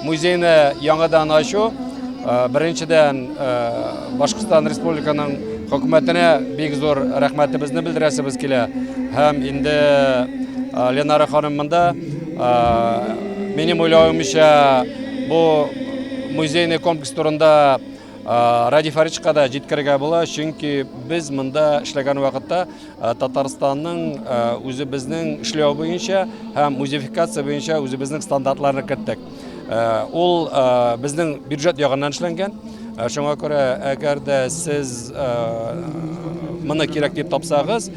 Музейны яңадан ачу, беренчедән, Башкортстан Республиканың хөкүмәтенә бик зур рәхмәтебезне белдерәсебез килә. Һәм инде Ленара ханым монда, минем уйлавымча, бу музейный комплекс турында Радий Фаридовичка да җиткерергә була, чөнки без монда эшләгән вакытта Татарстанның үзебезнең эшләү буенча һәм музеефикация буенча үзебезнең стандартларны керттек. Ул безнең бюджет ягыннан эшләнгән. Шуңа күрә, әгәр дә сез моны кирәк дип тапсагыз,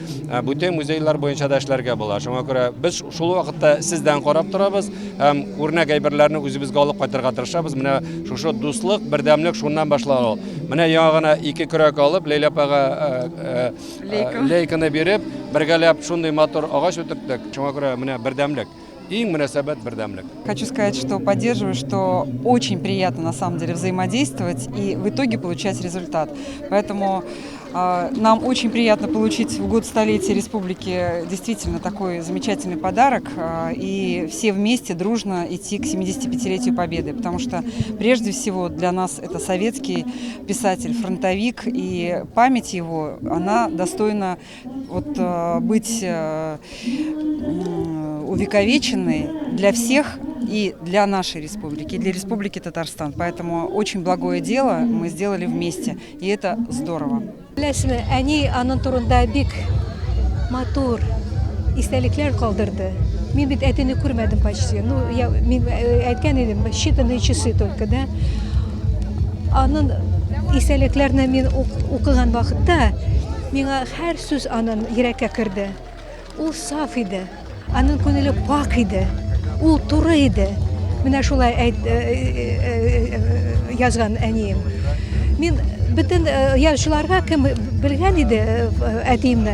бүтән музейлар буенча да эшләргә була. Шуңа күрә без шул вакытта сездән карап торабыз һәм үрнәк әйберләрне үзебезгә алып кайтырга тырышабыз. Менә шушы дуслык, бердәмлек шуннан башлана ул. Менә яңа гына ике көрәк алып, Ләйлә апага лейканы биреп, бергәләп шундый матур агач утырттык. Шуңа күрә менә бердәмлек. Иң мөнәсәбәт бердәмлек. Хочу сказать, что поддерживаю, что очень приятно на самом деле взаимодействовать и в итоге получать результат. Поэтому нам очень приятно получить в год столетия республики действительно такой замечательный подарок и все вместе дружно идти к 75-летию Победы, потому что прежде всего для нас это советский писатель, фронтовик, и память его, она достойна вот, быть увековеченной для всех и для нашей республики, и для Республики Татарстан. Поэтому очень благое дело мы сделали вместе, и это здорово. Беләсезме, әни аның турында бик матур истәлекләр калдырды. Мин бит әтине күрмәдем почти. Ну, я мин әйткән идем, считанные часы только, да. Аның истәлекләрне мин укыган вакытта миңа һәр сүз аның йөрәккә керде. Ул саф иде. Аның күңеле пакь иде. Ул туры иде. Менә шулай әйт, язган әнием. Мин бөтен язучыларга кем белгән иде әтиемне,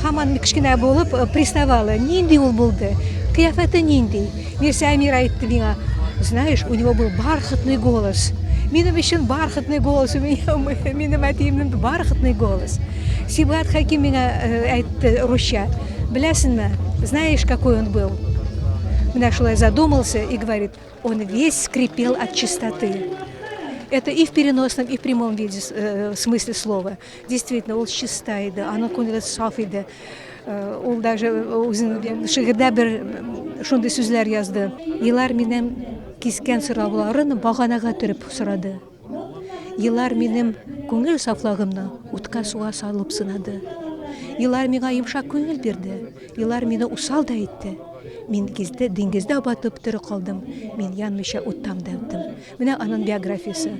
һаман кечкенә булып приставала. Нинди ул булды? Кыяфәте нинди? Мирсә Әмир әйтте миңа, знаешь, у него был бархатный голос. Минем өчен бархатный голос, у меня, минем әтиемнең бархатный голос. Сибгат Хәким миңа әйтте русча, беләсеңме, знаешь, какой он был? Менә шулай задумался и говорит, он весь скрипел от чистоты. Это и в переносном, и в прямом виде, смысле слова. Действительно, ул чиста иде, аның күңеле саф иде. Ул даже үзенең шигырьдә бер шундый сүзләр язды. Елар минем кискән сорауларын баганага төреп сорады. Елар минем күңел сафлагымны утка суга салып сынады. Елар миңа йомшак күңел бирде. Елар мине усал да итте. Мин гизде, диңгездә батып тере калдым. Мин янмыйча уттан да үттем. Менә аның биографиясе.